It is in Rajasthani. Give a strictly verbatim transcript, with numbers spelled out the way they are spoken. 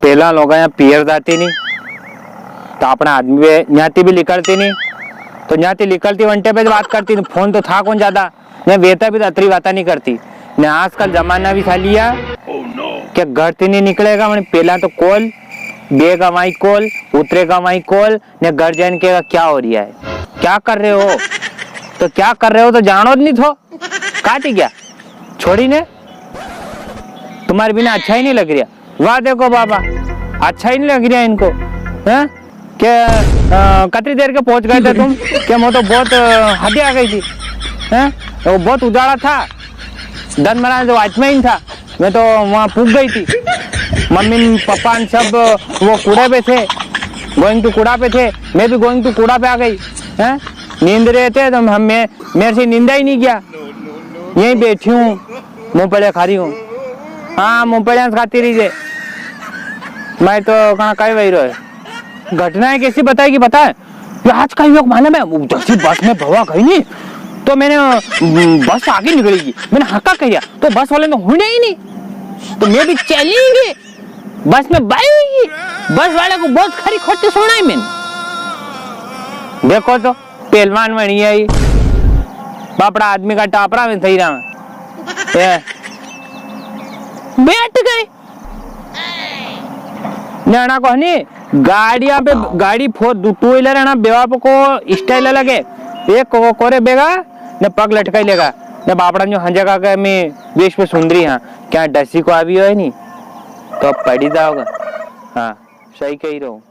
पेला लोगा यहाँ पियर जाती नी, तो अपना आदमी भी, न्याती भी निकलती नी, तो न्याती निकलती वंटे पे बात करती नी, फोन तो था कौन ज्यादा, ने वेता भी तो अतरी बाता नी करती। ने आजकल जमाना भी सालिया के घर से नी निकलेगा, मैंने पेला तो कॉल, बेगा वहीं कॉल, उतरेगा वहीं कॉल, ने घर जाइन के क्या हो रिया है, क्या कर रहे हो, तो क्या कर रहे हो तो जानो नी थो, काटी गया, छोड़ी ने, तुम्हारे बिना अच्छा ही नी लग रिया। वाह देखो बाबा, अच्छा ही नी लग रिया इनको, हैं? के, अ, कतरी देर के पहुंच गए थे तुम? के मैं तो बहुत, अ, हद आ गई थी, हैं? वो बहुत उजाला था, दन मरा जो आत्मा ही था, मैं तो वहां पुग गई थी। मम्मी ने, पापा ने सब वो कूड़ा पे थे, going to कूड़ा पे थे, मैं भी going to कूड़ा पे आ गई, हैं? नींद रहे थे तो हम, मैं, मेरे से नींदा ही नी गया, यहीं बैठी हूँ, मूंगफलियां खा रही हूँ। हाँ, मूंगफलियां खाती रही जे। मैं तो कहा कई वही रहे। घटनाएं कैसी बताएगी, पता है? ये आज का युवक मालूम है, वो जैसी बस में भवा गई नी, तो मैंने, अम, बस आगे निकलेगी, मैंने हाका करिया, तो बस वाले ने हुणे ही नी, तो मैं भी चली गई बस में, बाई, बस वाले को बहुत खरी खोटी सुनाई मैंने। देखो तो, पहलवान बनी है ये। बापड़ा आदमी का टापरा में सही रहा। ए, बैठ गई। ने अणा को हनी, गाड़ियां पे, गाड़ी फोर, दू, टू व्हीलर है ना, बेवा पे को स्टाइल अलग है। एक को, कोरे बेगा, ने पग लटकाई लेगा, ने बापड़ा जो हंजा का के मैं वेश पे सुंदरी हाँ, क्या डसी को आवी हो है नी, तो पड़ी जाओगा। हाँ, सही कही रहो।